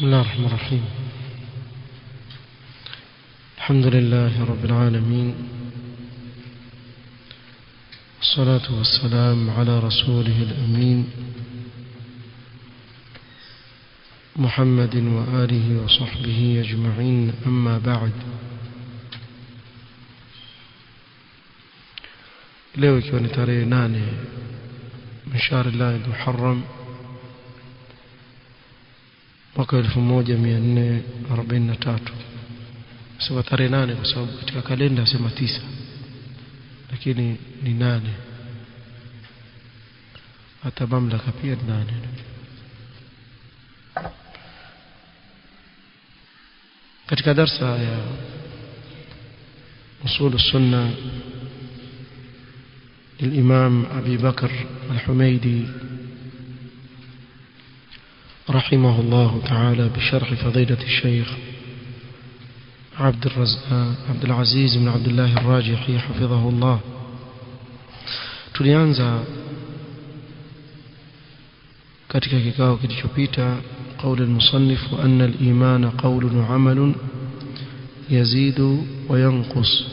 بسم الله الرحمن الرحيم. الحمد لله رب العالمين، والصلاة والسلام على رسوله الأمين محمد وآله وصحبه أجمعين، أما بعد. Leo ikiwa ni tarehe 8 min shahr Allah al-Muharram mwaka 1443. Sema tarehe 8 kwa sababu katika kalenda sema 9, lakini ni 8. Hata mamlaka pia 8. Katika darsa ya usul sunna للإمام أبي بكر الحميدي رحمه الله تعالى بشرح فضيلة الشيخ عبد العزيز بن عبد الله الراجحي حفظه الله. Tulianza katika kikao kilichopita قول المصنف أن الإيمان قول وعمل يزيد وينقص،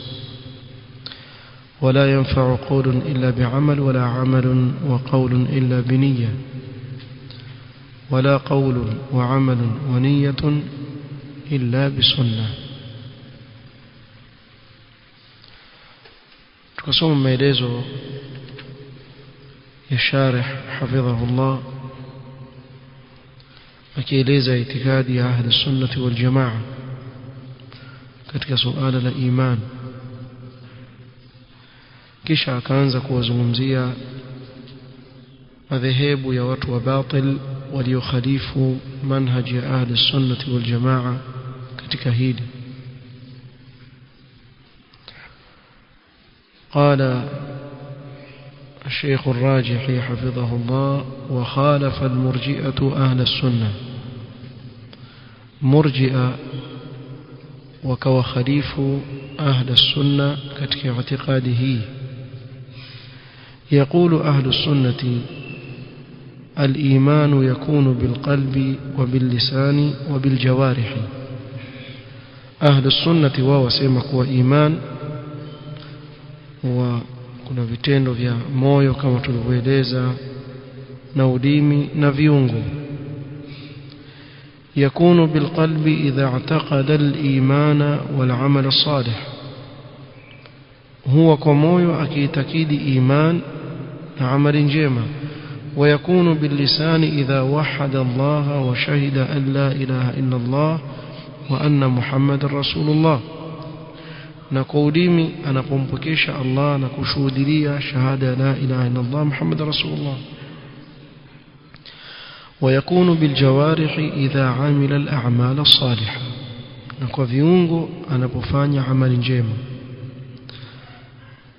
ولا ينفع قول إلا بعمل، ولا عمل وقول إلا بنية، ولا قول وعمل ونية إلا بسنة. Tukasoma maelezo ya sharih hafidhahullah akieleza itikadi ya ahli sunnati wal jamaa katika suala la iman, kisha akaanza kuwazungumzia madhehebu ya watu wa batil waliokhalifu manhaji ya ahli sunnati wal jamaa katika hili. قال الشيخ الراجحي حفظه الله: وخالف المرجئة أهل السنة. مرجئة وكوخليف أهل السنة katika اعتقاده. يقول أهل السنة: الإيمان يكون بالقلب وباللسان وبالجوارح. أهل السنة wao wasema kuwa iman wa kuna vitendo vya moyo kama tulivyoeleza, na ulimi na viungo. يكون بالقلب إذا اعتقد الإيمان والعمل الصالح، هو kwa moyo akiitakidi iman na amali njema. ويكون باللسان إذا وحد الله وشهد أن لا إله إلا الله وأن محمد رسول الله، na kwa ulimi anapompokesha Allah na kushuhudia shahada la ilaha illa Allah Muhammad rasulullah. ويكون بالجوارح إذا عمل الأعمال الصالحة، na kwa viungo anapofanya amali njema.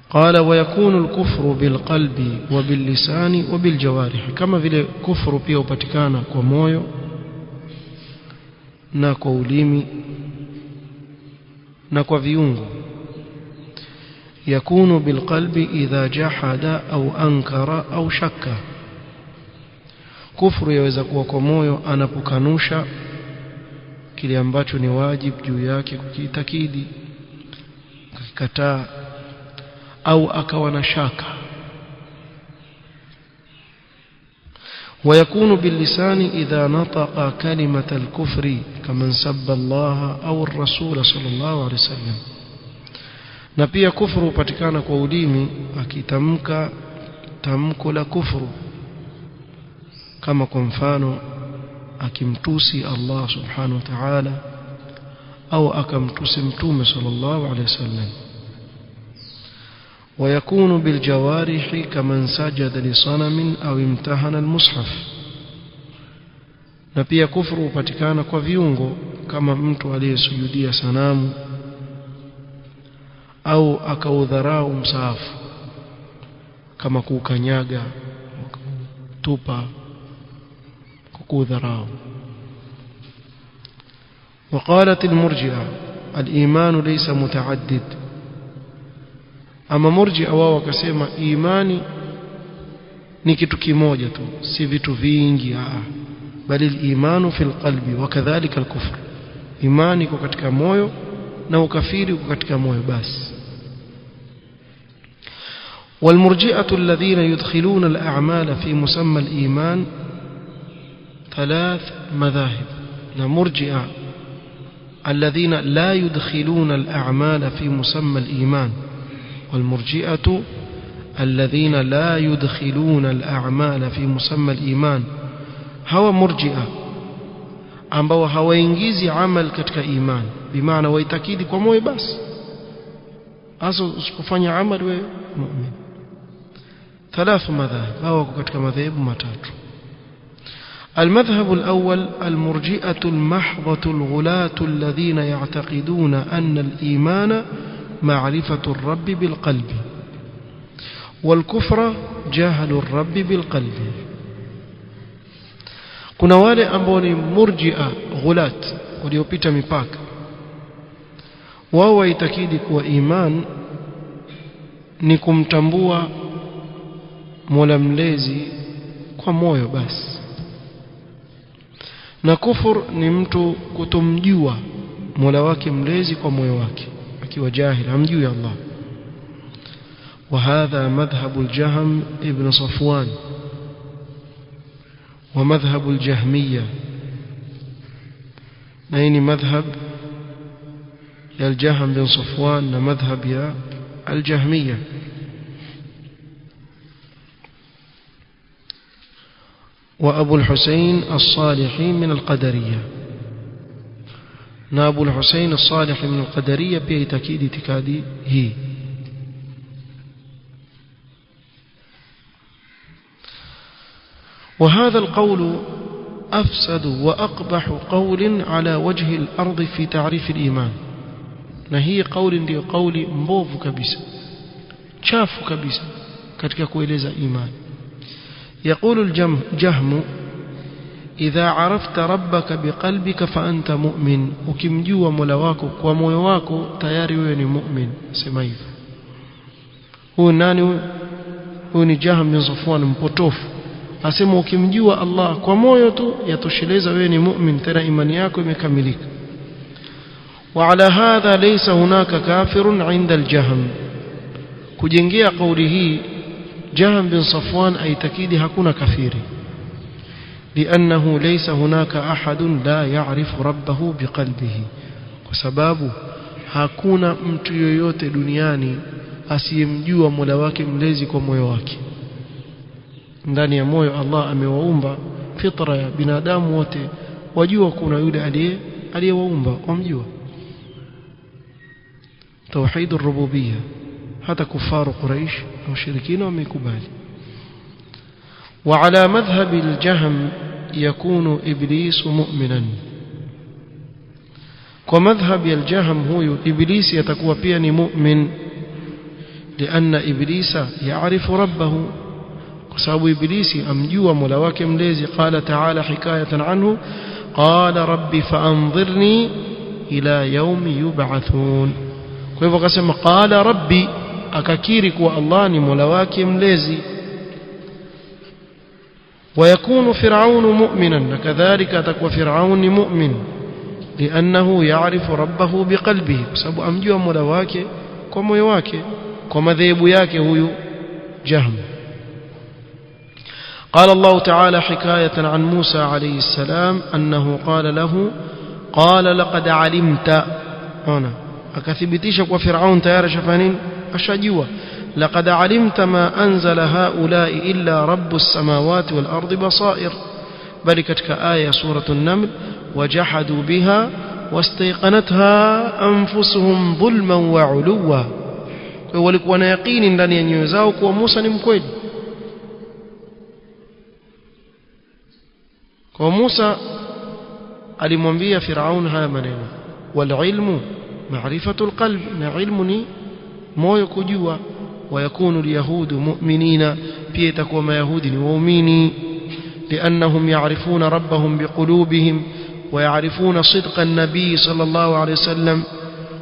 قال: ويكون الكفر بالقلب وباللسان وبالجوارح. كما vile kufuru pia hupatikana kwa moyo na kwa ulimi na kwa viungo. يكون بالقلب إذا جحد أو أنكر أو شك. Kufuru yaweza kuwa kwa moyo anapokanusha kile ambacho ni wajibu juu yake kukiitakidi, akikataa au akawa na shaka. ويكون باللسان إذا نطق كلمة الكفر كمن سب الله أو الرسول صلى الله عليه وسلم. Na pia kufuru hupatikana kwa ulimi akitamka tamko la kufuru, kama kwa mfano akimtusi Allah subhanahu wa ta'ala au akamtusi mtume sallallahu alayhi wasallam. ويكون بالجوارح كمن سجد لصنم أو امتهن المصحف. Na pia kufuru hupatikana kwa viungo, kama mtu aliyesujudia sanamu au akaudharau msahafu, kama kuukanyaga, tupa, kuudharau. وقالت المرجئة: الإيمان ليس متعدد. Ama murji'a wao wakasema imani ni kitu kimoja tu, si vitu vingi. Bali al-imanu fi al-qalbi wa kadhalika al-kufr, imani iko katika moyo na ukafiri uko katika moyo basi. والمرجئة الذين يدخلون الأعمال في مسمى الإيمان ثلاث مذاهب. المرجئة الذين لا يدخلون الأعمال في مسمى الإيمان، والمرجئة الذين لا يدخلون الأعمال في مسمى الإيمان هو مرجئة ambao hawaingizi amal katika iman, bimaana waitakidi kwa moyo basi, hasa usipofanya amal wewe mu'min. ثلاث مذاهب، هو katika madhehebu matatu. المذهب الأول المرجئة المحضة الغلاة الذين يعتقدون أن الإيمان معرفة الرب بالقلب والكفر جهل الرب بالقلب. Kuna wale ambao ni murji'a ghulat waliopita mipaka, wao waitakidi kuwa iman ni kumtambua Mola mlezi kwa moyo basi, na kufur ni mtu kutomjua Mola wake mlezi kwa moyo wake akiwa jahil, hamjui Allah. وهذا مذهب الجهم ابن صفوان ومذهب الجهمية، نين مذهب يا الجهم بن صفوان مذهب يا الجهمية. وأبو الحسين الصالحي من القدرية، أبو الحسين الصالح من القدرية بيتكيد تكادي هي. وهذا القول أفسد وأقبح قول على وجه الأرض في تعريف الإيمان. نهي قول دي قول mbovu kabisa, chafu kabisa katika kueleza iman. يقول الجهم إذا عرفت ربك بقلبك فأنت مؤمن، ukimjua Mola wako kwa moyo wako tayari wewe ni mu'min. Sema hivyo. Huyu nani? Huyu ni Jahm bin Safwan mpotofu. Asema ukimjua Allah kwa moyo tu yatosheleza wewe ni mu'min, tena imani yako imekamilika. وعلى هذا ليس هناك كافر عند الجهم. Kujengea kauli hii Jahm bin Safwan aitakidi hakuna kafiri, لأنه ليس هناك أحد لا يعرف ربه بقلبه، kwa sababu hakuna mtu yoyote duniani asiyemjua Mola wake mlezi kwa moyo wake. Ndani ya moyo Allah amewaumba fitra ya binadamu wote, wajua kuna yule aliyewaumba, wamjua. Tauhid ar-rububiyyah hata kufaru Quraysh na washirikina wamekubali. وعلى مذهب الجهم يكون إبليس مؤمنا. ومذهب الجهم هو إبليس يتكوى بيان مؤمن، لأن إبليس يعرف ربه، وسبب إبليس أمجوا ملواك مليزي. قال تعالى حكاية عنه قال ربي فأنظرني إلى يوم يبعثون. كيف قسم قال ربي أكاكيرك والله ملواك مليزي. ويكون فرعون مؤمنا، كذلك تكوى فرعون مؤمن لأنه يعرف ربه بقلبه، بسبب أمجوا ملواك وميواك ومذيب yake huyu جهم. قال الله تعالى حكاية عن موسى عليه السلام أنه قال له قال لقد علمت. هنا akathibitisha kwa Firaun tayari shafanini ashajua. لقد علمت ما أنزل هؤلاء إلا رب السماوات والأرض بصائر. بل katika آية سورة النمل وجحدوا بها واستيقنتها أنفسهم ظلما وعلوا. Walikuwa na yaqini ndani ya nyoyo zao kuwa Musa ni mkweli. Kwa Musa alimwambia Firaun haya maneno, wal ilmu ma'rifatu alqalb, na ilmu ni moyo kujua. Wayakunu alyahudu mu'minina, pia itakuwa mayahudi ni waumini, li'annahum ya'rifuna rabbahum biqulubihim wa ya'rifuna sidqa an-nabii sallallahu alayhi wasallam,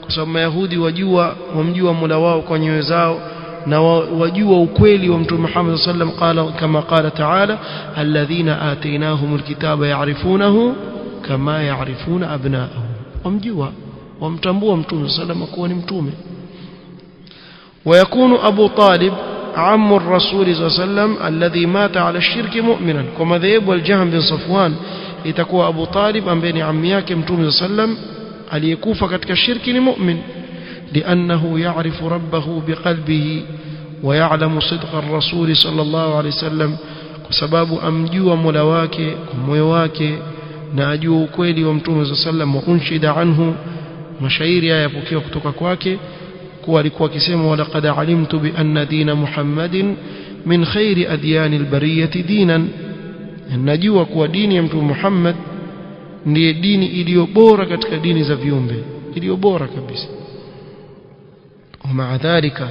kwa sababu mayahudi wajua wamjua Mola wao kwa nyoyo zao na wajua ukweli wa Mtume Muhammad sallam. Qala kama qala ta'ala, alladhina atainahumul kitaba ya'rifunahu kama ya'rifuna abna'ahum, wamjua wamtambua Mtume sallam kuwa ni mtume. ويكون أبو طالب عم الرسول صلى الله عليه وسلم الذي مات على الشرك مؤمنا، كما ذهب والجهم بن صفوان itakuwa Abu Talib ambaye ni ammi yake Mtume sallam aliyekufa katika shirki ni mu'min, لأنه يعرف ربه بقلبه ويعلم صدق الرسول صلى الله عليه وسلم، kwa sababu amjua Mola wake kwa moyo wake na ajua ukweli wa Mtume sallam. Wa unshida anhu, mashairi haya yapokewa kutoka kwake kuwa alikuwa akisema, walaqad alimtu bi anna dina Muhammadin min khairi adyani albariyati dinan, najua kuwa dini ya Mtume Muhammad ndiye dini iliyo bora katika dini za viumbe, iliyo bora kabisa. ومع ذلك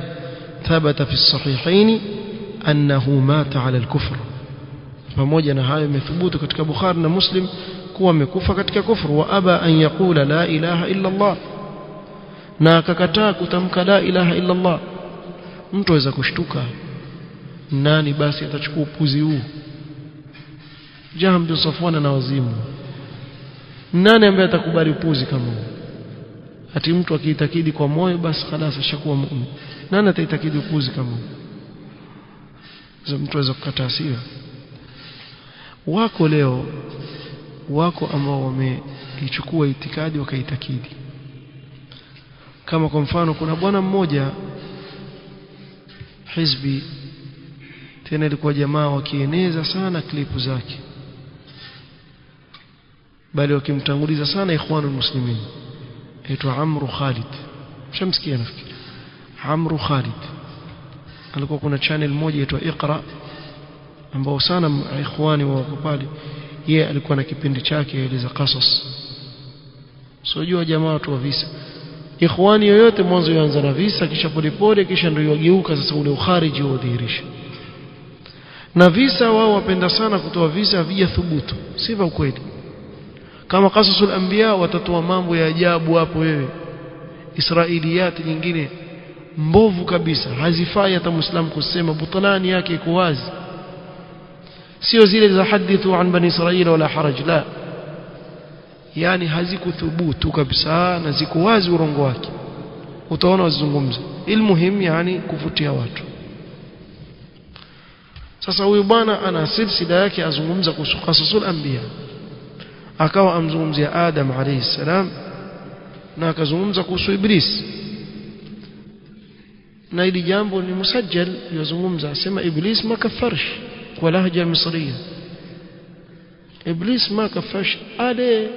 ثبت في الصحيحين أنه مات على الكفر، pamoja na hayo imethubutu katika Bukhari na Muslim kuwa amekufa katika kufru. Wa aba an yaqula la ilaha illa Allah, na akakataa kutamka la ilaha illa Allah. Mtu aweza kushtuka, nani basi atachukua upuzi huu? Jahm bin Safwan na wazimu, nani ambaye atakubali upuzi kama huu? Ati mtu akiitakidi kwa moyo basi خلاص ashakuwa muumini. Nani ataitakidi upuzi kama huu? Mtu aweza kukataa, sio? Wako leo, wako ambao wameichukua itikadi wakaitakidi. Kama kwa mfano kuna bwana mmoja hizbi, tena ilikuwa jamaa wakieneza sana klipu zake, bali wakimtanguliza sana Ikhwanul Muslimin, aitwa Amru Khalid. Mshamsikia nafikiri Amru Khalid. Alikuwa kuna channel moja inaitwa Iqra ambao sana ikhwani wako pale, yeye alikuwa na kipindi chake eleza qasas. Sio jua jamaa watu wa visa, ikhwani yoyote mwanzo yaanza na visa, kisha polepole, kisha ndio yageuka sasa ule ukhariji udhihirisha. Na visa wao wapenda sana kutoa visa havija thubutu, si vya ukweli. Kama qasasul anbiya watatoa mambo ya ajabu hapo, wewe Israiliyati nyingine mbovu kabisa, hazifai hata Muislamu kusema, butlani yake iko wazi. Sio zile za hadithu an bani Israila wala haraj, la, yani hazikuthubutu kabisa na ziko wazi urongo wake, utaona wazungumza. Ilmuhim yani kuvutia watu. Sasa huyu bwana ana silsila yake azungumza kuhusu qasasul anbiya, akawa amzungumzia Adam alayhi salam na akazungumza kuhusu Iblis, na hili jambo ni musajjal yozungumza, asema Iblis ma kafarsh kwa lahja misriya, Iblis ma kafarsh ale,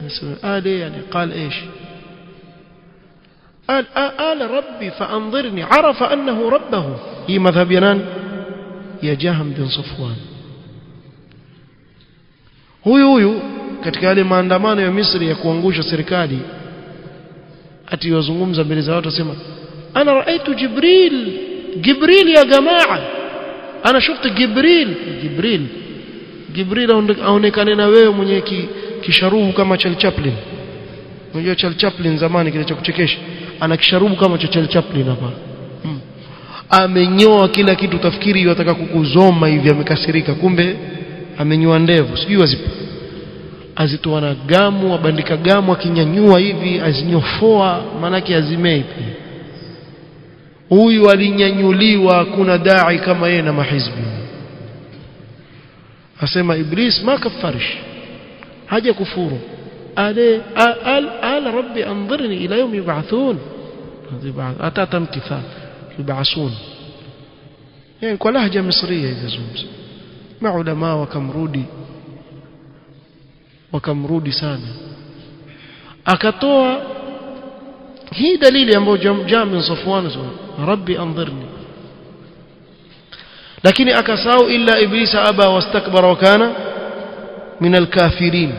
nasema ale yani قال ايش قال آل ربي فانظرني، عرف انه ربه. هي مذهب ينان ya Jahm bin Safwan. Huyu katika yale maandamano ya Misri ya kuangusha serikali, ati wazungumza mbele za watu asema ana raaitu Jibril, Jibril ya jamaa, ana shufta Jibril. Jibril, Jibril aonekane na wewe mwenye kisharubu kama Charles Chaplin. Unajua Charles Chaplin zamani kile cha kuchekesha, ana kisharubu kama cha Charles Chaplin hapa. Amenyoa kila kitu, tafikiri yataka kukuzoma hivi, amekasirika, kumbe amenyoa ndevu, sijui wazipo azitoa na gamu, abandika gamu, akinyanyua hivi azinyofoa, manake azimei pia. Huyu alinyanyuliwa, kuna dai kama yeye na mahizbi. Asema Iblis ma kafarish, haja kufuru, ale al al rabbi anzirni ila yawm yub'athun, hata tamkitha yubasun, yani kwa lahja misriya izungumza. Maulama wakamrudi sana, akatoa hii dalili ambayo Jahm bin Safwan rabbi anzirni, lakini akasahau illa iblisa aba wastakbara wa kana min alkafirin.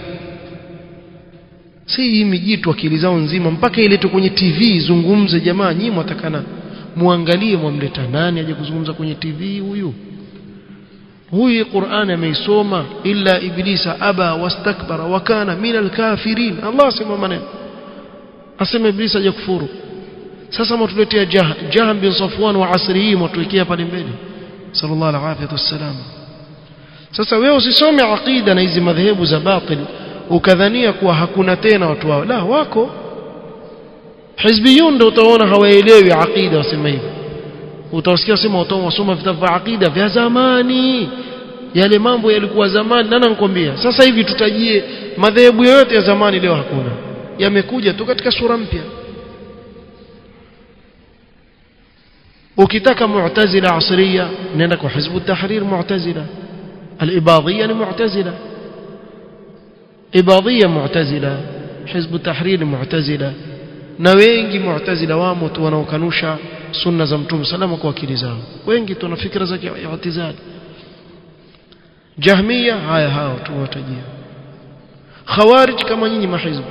Si hii mijitu akili zao nzima mpaka iletwe kwenye TV zungumze. Jamaa nyinyi mwatakana muangalie, mwamleta nani aje kuzungumza kwenye TV? Huyu huyu Qur'an ameisoma, illa iblisa aba wastakbara wa kana min alkafirin. Allah asema maneno, asema iblisa hajakufuru. Sasa mtuletea Jahm bin Safwan wa asri hii, mtuwekea pale mbele, sallallahu alayhi wasallam. Sasa wewe usisome aqida na hizi madhehebu za batil ukadhania kuwa hakuna tena watu wao. La, wako hizbiyun, ndio utaona hawaelewi aqida, wasema hivyo. Utawasikia sema wasoma vitabu vya aqida vya zamani, yale mambo yalikuwa zamani. Nani anakuambia sasa hivi tutajie madhehebu yoyote ya zamani? Leo hakuna, yamekuja tu katika sura mpya. Ukitaka mu'tazila asriya, nenda kwa Hizb ut-Tahrir mu'tazila. Al-Ibadiyya ni mu'tazila, Ibadiyya mu'tazila, Hizb ut-Tahrir mu'tazila, na wengi mu'tazila wamo tu wanaokanusha sunna za Mtume salama kwa akili zao, wengi tuna fikra za i'tizali. Jahmiya haya hao tuwatajia. Khawarij kama nyinyi mahizbu,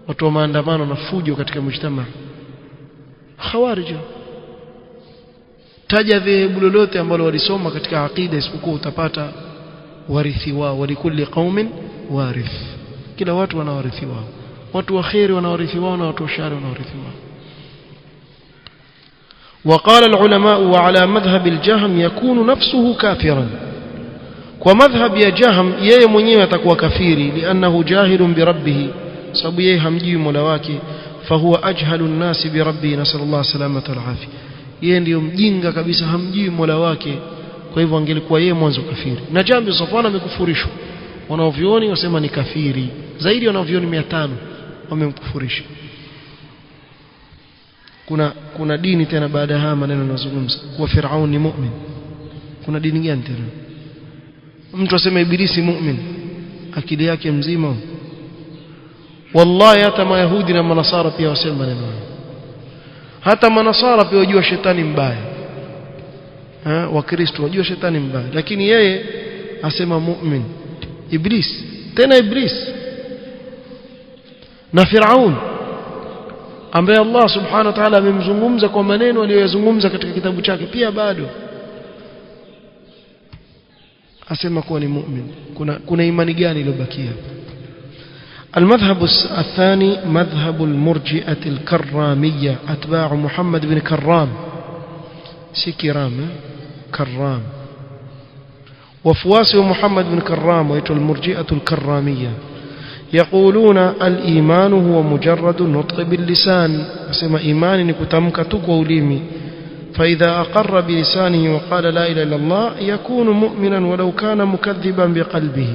watu wa maandamano na fujo katika mujtama. Khawarij, taja dhehebu lolote ambalo walisoma katika aqida isipokuwa utapata warithi wao. Walikulli qaumin warith, kila watu wana warithi wao. Watu wa khairi wana warithi wao na watu wa shari wana warithi wao. وقال العلماء وعلى مذهب الجهم يكون نفسه كافرا. ومذهب يا جهم yeye mwenyewe atakuwa kafiri, لانه جاهل بربه, sababu yeye hamjui Mola wake. فهو اجهل الناس بربه، نسال الله سلامة العافيه. Yeye ndiyo mjinga kabisa, hamjui Mola wake, kwa hivyo angelikuwa yeye mwanzo kafiri. Na Jahm bin Safwan amekufurishwa, wanaovioni wasema ni kafiri, zaidi wanaovioni 500 wamemkufurisha. Kuna dini tena baada ya haya maneno ninazungumza kuwa Firaun ni mu'min? Kuna dini gani tena mtu aseme ibilisi mu'min? Akili yake mzima. Wallahi hata mayahudi na manasara pia wasema maneno hayo. Hata manasara pia wajua shetani mbaya, Wakristo wajua shetani mbaya, lakini yeye asema mu'min. Iblis tena, Iblis na Firaun ambaye Allah subhanahu wa ta'ala amemzungumza kwa maneno aliyoyazungumza katika kitabu chake, pia bado asema kuwa ni mu'min. Kuna imani gani iliyobakia? المذهب الثاني مذهب المرجئة الكرامية أتباع محمد بن كرام، سي كرام كرام، وفواسه محمد بن كرام ويتو المرجئة الكرامية. يقولون الإيمان هو مجرد النطق باللسان، أسمى إيمان نكتمك تقوليمي، فإذا أقر بلسانه وقال لا إله إلا الله يكون مؤمنا ولو كان مكذبا بقلبه.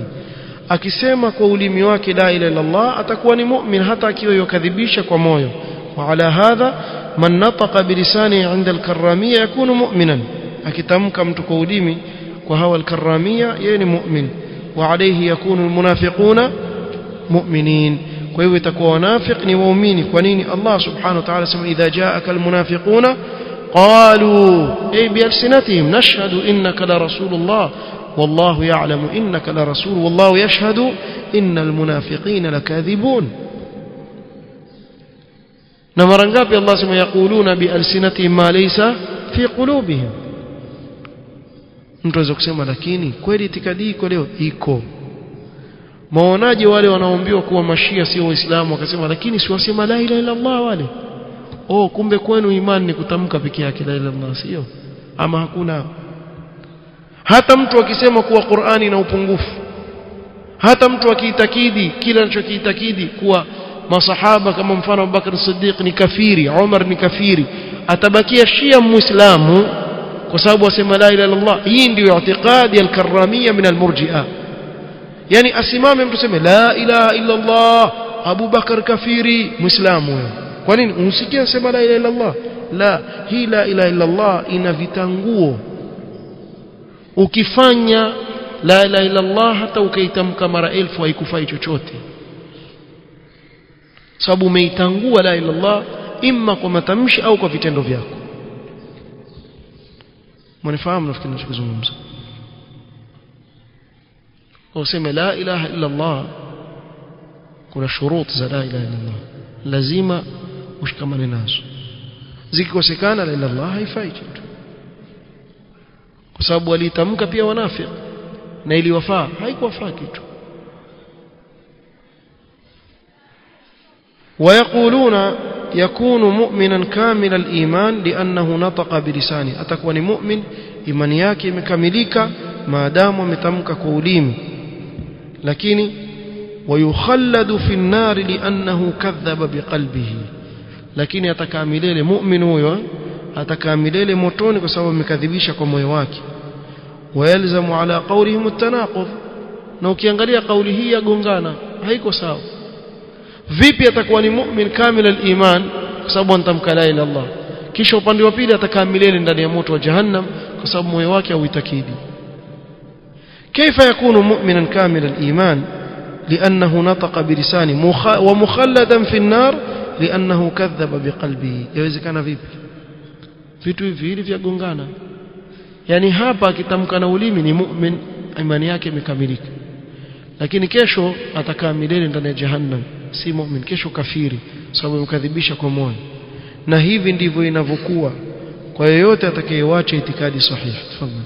Akisema kwa ulimi wake la ilaha illa Allah atakuwa ni mu'min hata akiwa yokadhibisha kwa moyo. Wa ala hadha man nataqa bilisanihi inda al-karramiyya yakunu mu'minan, akitamka mtu kwa ulimi kwa hawa al-karramiyya yeye ni mu'min. Wa alayhi yakunu al-munafiquna mu'minin, kwa hivyo itakuwa wanafiq ni waumini. Kwa nini? Allah subhanahu wa ta'ala sema idha ja'aka al-munafiquna qalu ay bi alsinatihim nashhadu innaka la rasulullah والله يعلم إنك لرسول والله يشهد إن المنافقين لكاذبون. نمرنغابي الله سما يقولون بألسنتهم ما ليس في قلوبهم. Mtu aweza kusema lakini kweli itikadi iko leo? Iko. Maonaje wale wanaoambiwa kuwa mashia sio waislamu wakasema lakini si wasema la ilaha illa Allah wale? Oh, kumbe kwenu imani ni kutamka peke yake la ilaha illa Allah, sio? Ama hakuna. Hata mtu akisema kuwa Qur'ani ina upungufu, hata mtu akiitakidi kila anachokiitakidi kuwa masahaba kama mfano Abu Bakr Siddiq ni kafiri, Umar ni kafiri, atabakia Shia Muislamu kwa sababu asema la ilaha illa Allah. Hii ndio i'tiqadi al-karramiyya min al-murji'a. Yani asimame mtu aseme la ilaha illa Allah, Abu Bakr kafiri, Muislamu huyo. Kwa nini usikie asema la ilaha illa Allah? La, hii la ilaha illa Allah ina vitanguo. Ukifanya la ilaha illa Allah hata ukaitamka mara 1000 haikufai chochote, sababu umeitangua la ilaha illa Allah imma kwa matamshi au kwa vitendo vyako. Mnifahamu nafikiri ninachozungumza? Useme la ilaha illa Allah, kuna shurut za la ilaha illa Allah lazima ushikamane nazo. Zikikosekana la ilaha illa Allah haifai kitu, kwa sababu walitamka pia wanafiki na iliwafaa, haikuwafaa kitu. ويقولون yakunu mu'minan kamila al-iman li'annahu nataqa bilisani, atakuwa ni mu'min imani yake imekamilika maadamu ametamka kwa ulimi, lakini wayukhalladu fi an-nar li'annahu kadhaba biqalbihi, lakini atakaa milele mu'min huyo atakaa milele motoni kwa sababu amekadhibisha kwa moyo wake. Wayalzamu ala qawlihim at-tanaqud, na ukiangalia kauli hii yagongana, haiko sawa. Vipi atakuwa ni mu'min kamil al-iman kwa sababu anatamka la ilaha illallah, kisha upande wa pili atakaa milele ndani ya moto wa jahannam kwa sababu moyo wake hauitakidi? Kaifa yakunu mu'minan kamil al-iman li'annahu nataqa bilisani wa mukhalladan fi an-nar li'annahu kadhaba biqalbihi? Yawezekana vipi vitu hivi hivi vyagongana? Yani hapa akitamka na ulimi ni mu'min, imani yake imekamilika, lakini kesho atakaa milele ndani ya jahannam, si mu'min, kesho kafiri sababu amekadhibisha kwa moyo. Na hivi ndivyo inavyokuwa kwa yeyote atakayewacha itikadi sahihi. Tafadhali,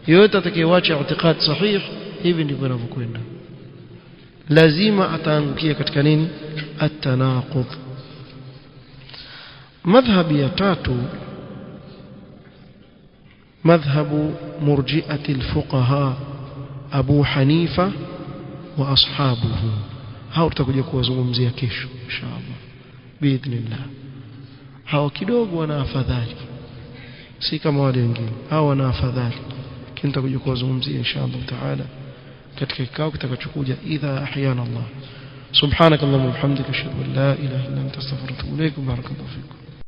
yeyote atakayewacha itikadi sahihi, hivi ndivyo inavyokwenda, lazima ataangukia katika nini? At-tanaqud. Madhhabi ya tatu, madhhabu murji'ati al-fuqaha Abu Hanifa wa ashabuhu. Hao tutakuja kuwazungumzia kesho inshallah biidhnillah. Hao kidogo wana afadhali, si kama wale wengine, hao wana afadhali, lakini tutakuja kuwazungumzia inshallah taala katika kikao kitakachokuja idha ahyana Allah. Subhanakallahumma wa bihamdika ashhadu an la ilaha illa anta astaghfiruka wa atubu ilaik. Barakallahu fikum.